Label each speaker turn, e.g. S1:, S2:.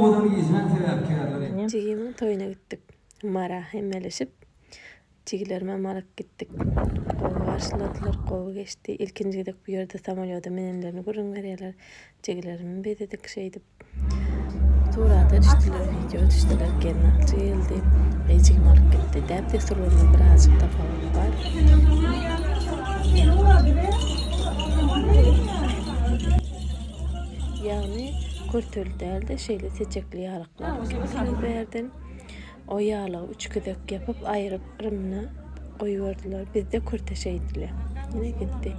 S1: owadan gijäň sebäpkärleri.
S2: Jigimiň toýuna gitdik. Mara hemmeleşip, jigilerimem alyp gitdik. Gowy garşyladylar, gowy geçdi. Ilkinji gezek bu ýerde samolýoda minenlerini gürrüň berýärler. Jigilerimi bezedik şeýdip. Surata düşdüler, wideo düşdüler, gelnalyjy geldi. Jigim alyp gitdi. Däp-dessurlarynda birazajyk tapawut bar. Ýagny kürteli däl-de, şeýle seçekli ýalyklar alyp gitdiler bu ýerden. O ýalygy üç gezek ýapyp aýryp yrymyna goýberdiler. Bizde kürte şeýdilýär. Ine gitdi.